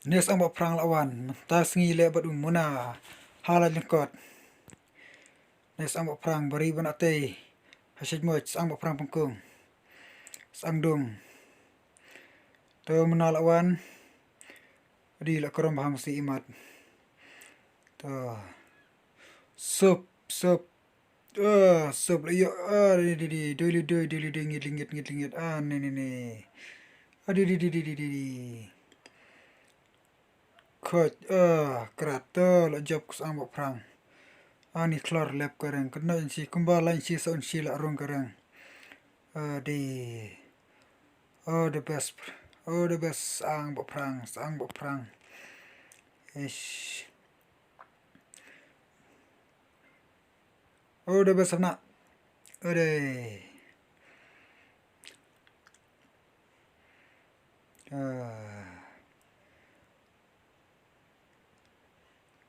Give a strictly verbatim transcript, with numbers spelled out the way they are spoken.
Ne sang baphrang la wan, mynta sngi leh bad u Muna ha la lyngkot. Ne sang baphrang bari ban atei, ha shit moj sang baphrang pengkung. Sang dung. To Muna la wan, di la krom baham si imat. To sup, sup. Ah, sup la ïoh, ah, di, di, di, doi li doi, doi li doi, ngit li ngit, ngit li ngit, ah, ne, ne, ne. Ah, di, di, di, di, di, di, di. Khot, ah, krat, to la jop ku sang baphrang. Ah, ni khlor lep ka reng, kynnoh in shi, kumba lain shi sa un shi la rung ka reng. Ah, di. Oh, the best. Oh, the best, sang baphrang, sang baphrang. Ish. Oh, the best na. Ade. Ah.